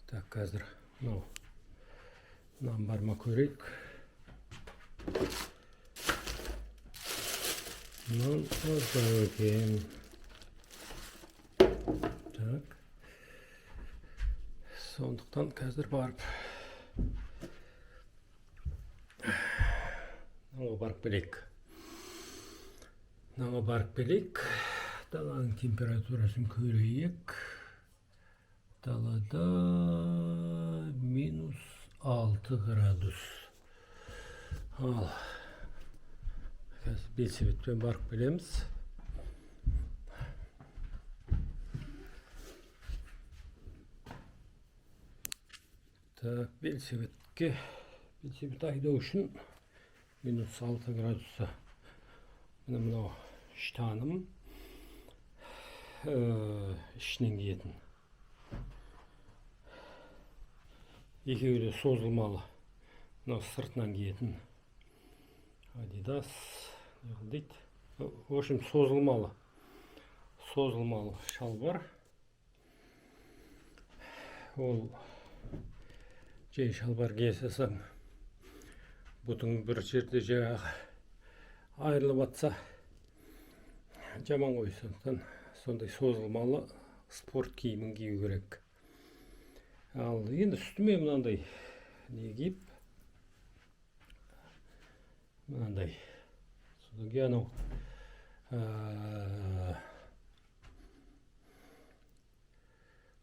Так, қазір мынау нан бар ма, көрейік. Нан аздау екен. Так, сондықтан қазір барып нанға барып келейік, нанға барып келейік. Даланың температурасын көрейік. Далада -6 градус. Ал қазір велосипедпен барып келеміз. Так, велосипед айдау үшін -6 градуста міне мынау штаным, ішінен киетін. Екеуі де созылмалы. Мынау сыртынан киетін Адидас не қыл дейді. В общем, созылмалы шалбар. Ол жай шалбар кие салсаң, бұтың бір жерде жаңағы айырылып атса, жаман ғой. Сондықтан сондай созылмалы спорт киімін кию керек. Ал енді үстіме мынандай не киіп, мынандай, содан кейін анау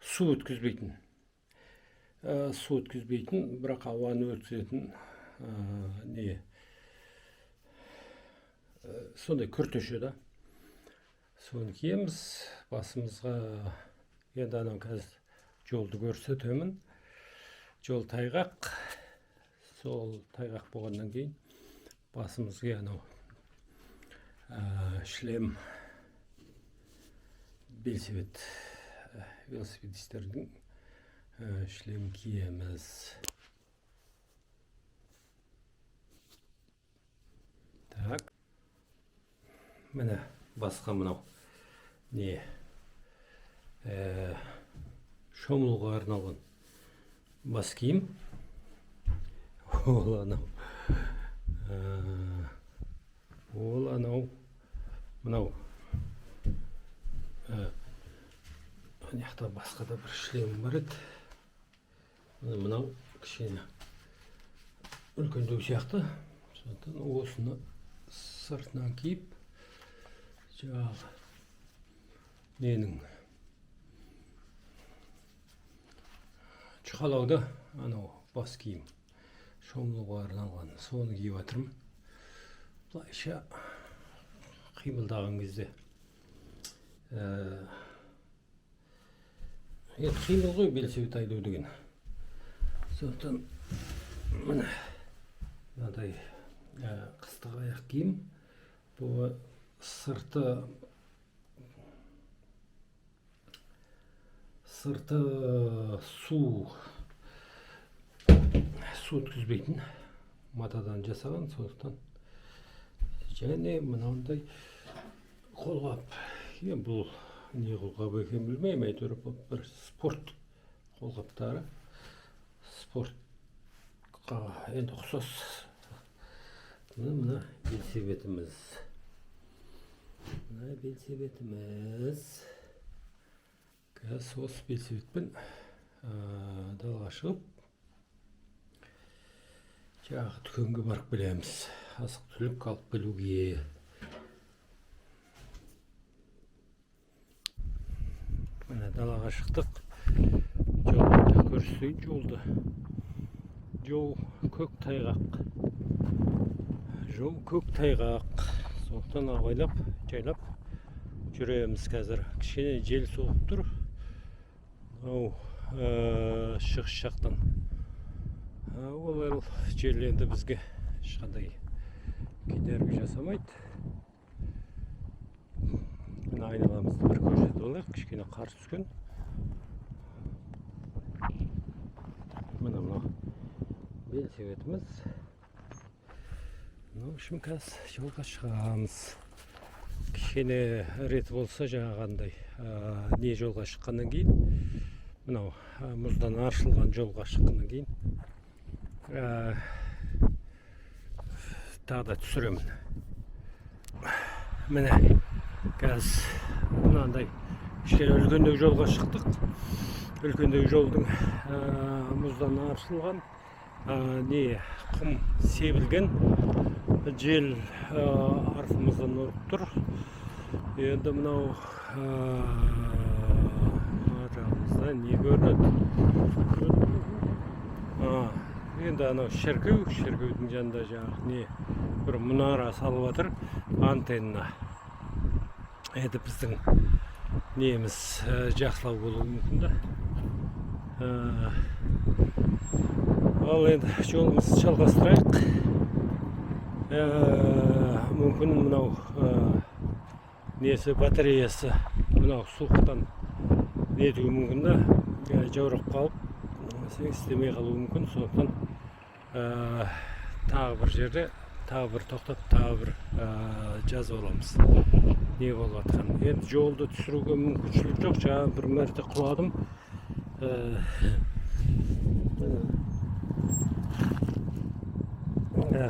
су өткізбейтін, су өткізбейтін, бірақ ауаны өткізетін не, сондай күртеше да, соны киеміз басымызға. Енді анау қазір жолды көрсетемін. Жол тайғақ. Сол тайғақ болғаннан кейін басымызға анау шлем, велосипед, велосипедистердің шлем киеміз. Так, міне, басқа мынау не, шомылуға арналған бас киім. Ол анау ол анау мынау ана жақта басқа да бір шлем бар еді. Міне, мынау кішкене үлкендеу сияқты, сондықтан осыны сыртынан киіп, жаңағы ненің жұқалауда анау бас киім, шомылуға арналған, соны киіп жатырмын. Былайша қимылдаған кезде енді қимыл ғой велосипед айдау деген. Сондықтан міне, мынадай қыстық аяқ киім. Бұл сырты су өткізбейтін матадан жасаған, сондықтан. Және мынандай қолғап. Енді бұл не қолғап екенін білмеймін, әйтеуір бұл бір спорт қолғаптары, спортқа енді ұқсас. Мына велосипедіміз, мына велосипедіміз. Қазір осы велосипедпен далаға шығып, жаңағы дүкенге барып келеміз азық түлік алып келуге. Міне, далаға шықтық. Жолды көрсетейін, жолды. Жол көк тайғақ, жол көк тайғақ, сондықтан абайлап, жайлап жүреміз. Қазір кішкене жел соғып тұр мынау шығыс жақтан. Ол жел енді бізге ешқандай кедергі жасамайды. Мына айналамызды бір көрсетіп алайық. Кішкене қар түскен. Міне, мынау велосипедіміз. Ну, в общем, қазір жолға шығамыз. Кішкене реті болса, жаңағындай не, жолға шыққаннан кейін мынау Мынау мұздан аршылған жолға шыққаннан кейін тағы да түсіремін. Міне, қазір мынандай кішкене үлкендеу жолға шықтық. Үлкендеу жолдың мұздан аршылған, не, құм себілген, жел артымыздан ұрып тұр. Енді мынау ар жағымызда не көрінеді? Енді анау шіркеу, шіркеудің жанында жаңағы не, бір мұнара салып жатыр, антенна. Енді біздің неміз жақсылау болуы мүмкін да. Ал енді жолымызды жалғастырайық. Мүмкін мынау несі, батареясы мынау суықтан нетуі мүмкін да, жаурап қалып, істемей қалуы мүмкін. Сондықтан тағы бір жерде тағы бір тоқтап, тағы бір жазып аламыз не болып жатқанын. Енді жолды түсіруге мүмкіншілік жоқ, жаңа бір мәрте құладым. Міне.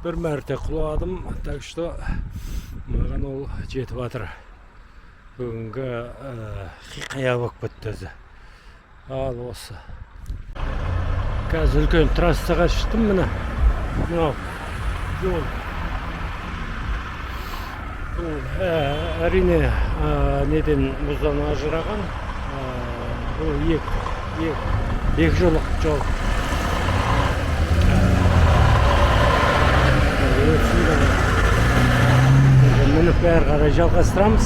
Бір мәрте құладым, так что маған ол жетіп жатыр. Бүгінгі хикая болып кетті өзі. Ал осы қазір үлкен трассаға шықтым. Міне, мынау жол. Бұл әрине неден, мұздан ажыраған. Бұл екі жолақ жол. Өтсін. Енді мініп, бәрі қарай жалғастырамыз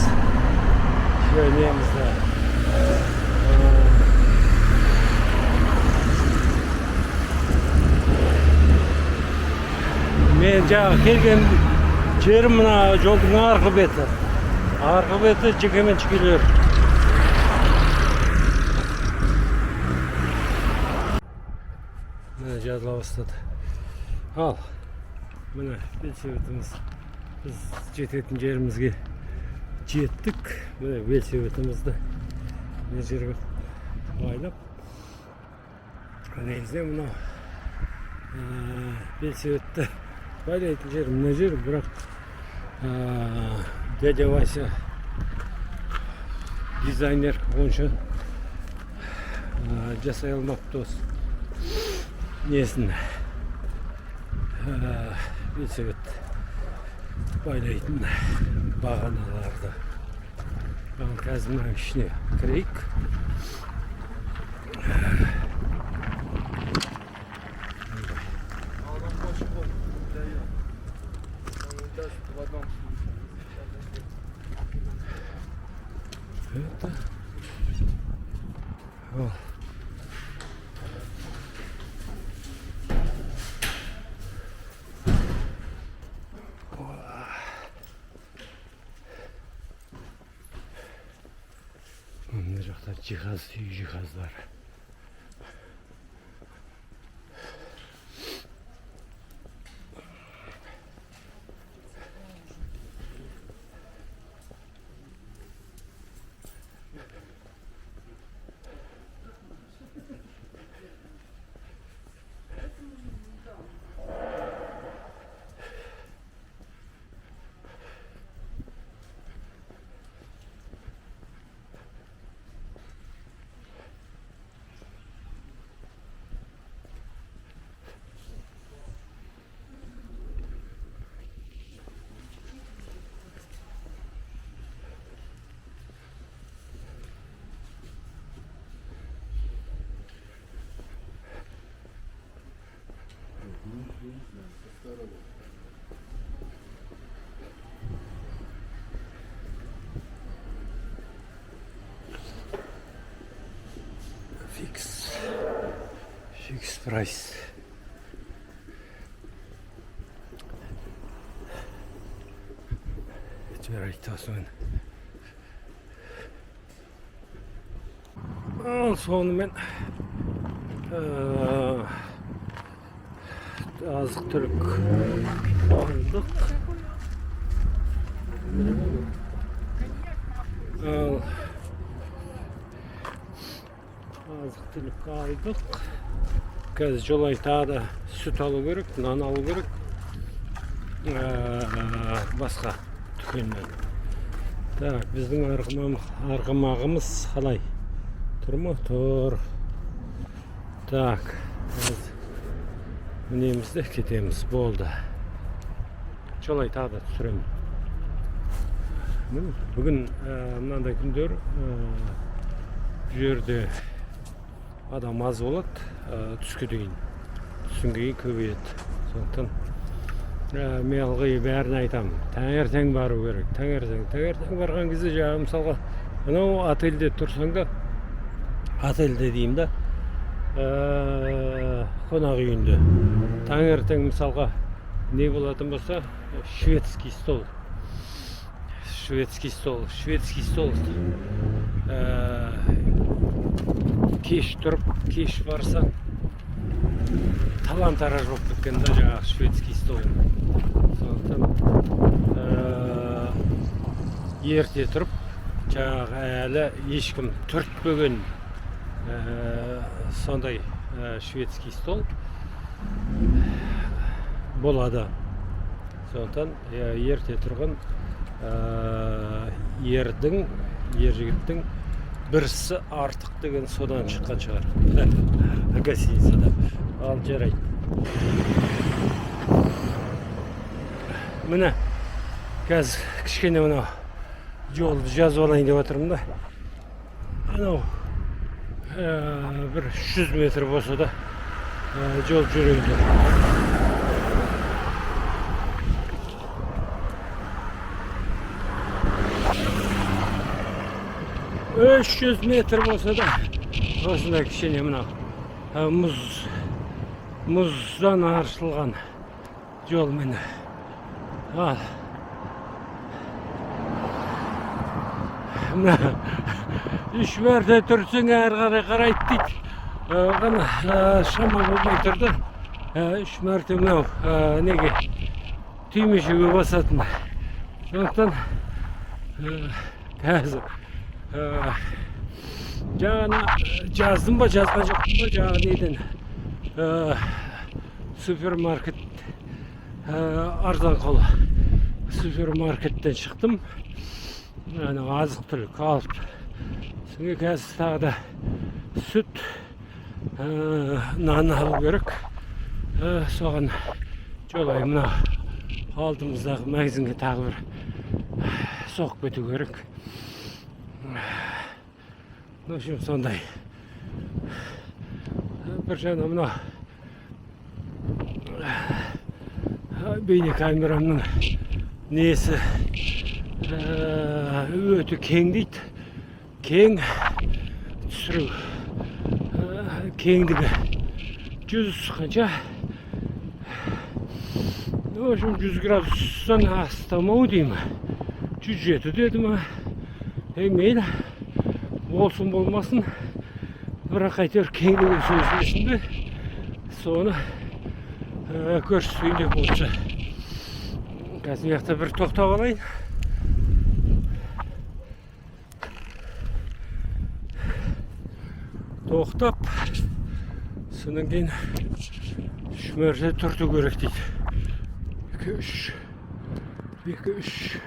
немізді. Мен жаңағы келген жерім мына жолдың арғы беті. Арғы беті жекеменшік үйлер. Міне, жазыла бастады. Ал міне, велосипедіміз, біз жететін жерімізге жеттік. Міне, велосипедімізді мына жерге байлап, негізінен мынау велосипедті байлайтын жер мына жер, бірақ дядя Вася дизайнер онша жасай алмапты осы несін, велосипед байлайтын бағаналарды. Ал қазір мынаның ішіне кірейік. А он нам больше комнат не дает. Он не даст в одном случае. Это. О. Уа. Мына жақта жиһаз, үй жиһаздары. Фикс. Фикс прайс. Жарайды, осымен. Ал сонымен азық түлік алдық. Ал Азық түлік алдық. Қазір жолай тағы да сүт алу керек, нан алу керек. Басқа дүкеннен. Так, біздің арғымағымыз қалай? Тұр ма? Тұр. Так, қазір мінеміз де кетеміз. Болды. Жолай тағы да түсіремін. Міне, бүгін мынандай күндер бұл жерде адам аз болады түске дейін. Түстен кейін көбейеді. Сондықтан мен ылғи бәрін айтамын: таңертең бару керек. Таңертең барған кезде жаңағы, мысалға, анау отельде тұрсаң да, отельде деймін да, қонақ үйінде таңертең, мысалға, не болатын болса, шведский стол, шведский стол, шведский стол. Кеш тұрып, кеш барсаң, талан тараж болып кеткен да жаңағы шведский стол. Сондықтан ерте тұрып, жаңағы әлі ешкім түртпеген сондай шведский стол болады. Сондықтан ерте тұрған ердің, ер жігіттің бірісі артық деген содан шыққан шығар гостиницада. Ал, жарайды, міне, қазір кішкене мынау жолды жазып алайын деп жатырмын да. Анау бір 300 метр болса да жол жүрейін деп. 300 метр болса да, осындай кішкене мынау мұздан аршылған жол, міне. Ал мына үш мәрте түртсең, әрі қарай қарайды дейді. Оған шама болмай тұр да. Үш мәрте мынау неге, түймешеге басатын. Сондықтан қазір жаңа жаздым ба, жазған жоқпын ба, жаңағы неден, супермаркет, арзан қол супермаркеттен шықтым, ана азық түлік алып. Содан қазір тағы да сүт, нан алу керек. Соған жолай мына алдымыздағы магазинге тағы бір соғып кету керек. В общем, сондай. Бір жағынан мына бейнекамерамның несі өте кең дейді. Кең түсіру, кеңдігі 100 қанша, в общем, 100 градустан астам ау деймін, 107 деді ма. Е, мейлі, болсын болмасын, бірақ әйтеуір кеңдігі сөзілсін де, соны көрсетейін деп болса. Қазір мына жақта бір тоқтап алайын. Тоқтап, содан кейін үш мәрте түрту керек дейді. Екі, үш, екі, үш.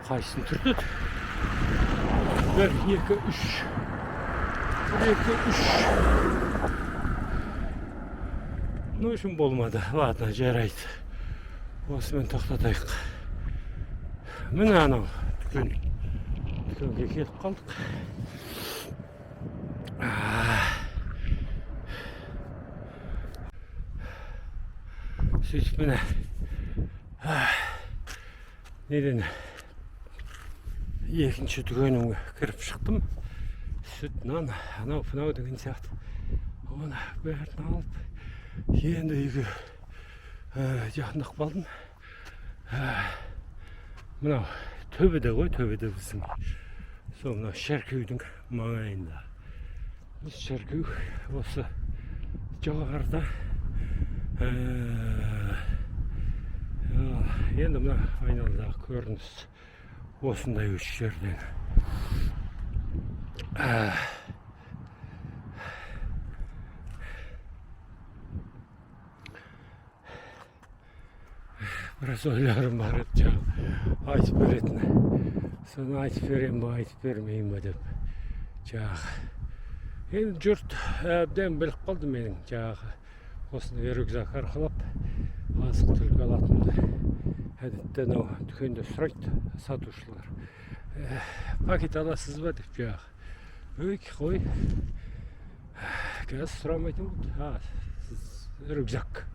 Қайсысын түртеді? Бір, екі, үш, бір, екі, үш. Ну, в общем, болмады. Ладно, жарайды, осымен тоқтатайық. Міне, анау дүкен, дүкенге келіп қалдық. Сөйтіп, міне, неден, екінші дүкенге кіріп шықтым. Сүт, нан, анау мынау деген сияқты, оны бәрін алып, енді үйге жақындап қалдым. Мынау төбеде ғой, төбеде біздің сол мынау шіркеудің маңайында. Осы шіркеу осы жоғарыда. Ал, енді мына айналадағы көрініс осындай осы жерден. Біраз ойларым бар еді жаңағы айтып беретін. Соны айтып беремін ба, айтып бермеймін ба деп. Жаңағы енді жұрт әбден біліп қалды менің жаңағы осындай рюкзак арқалап, азық түлік алатынымды. Әдетте анау дүкенде сұрайды сатушылар: «Пакет аласыз ба?» – деп жаңағы. Өй, қой, қазір сұрамайтын болды. А сіз рюкзак.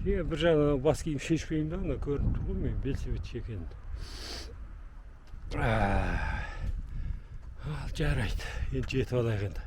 Е, бір жағынан бас киім шешпеймін да, ана көрініп тұр ғой мен велосипедші екенім. Ал жарайды, енді жетіп алайық енді.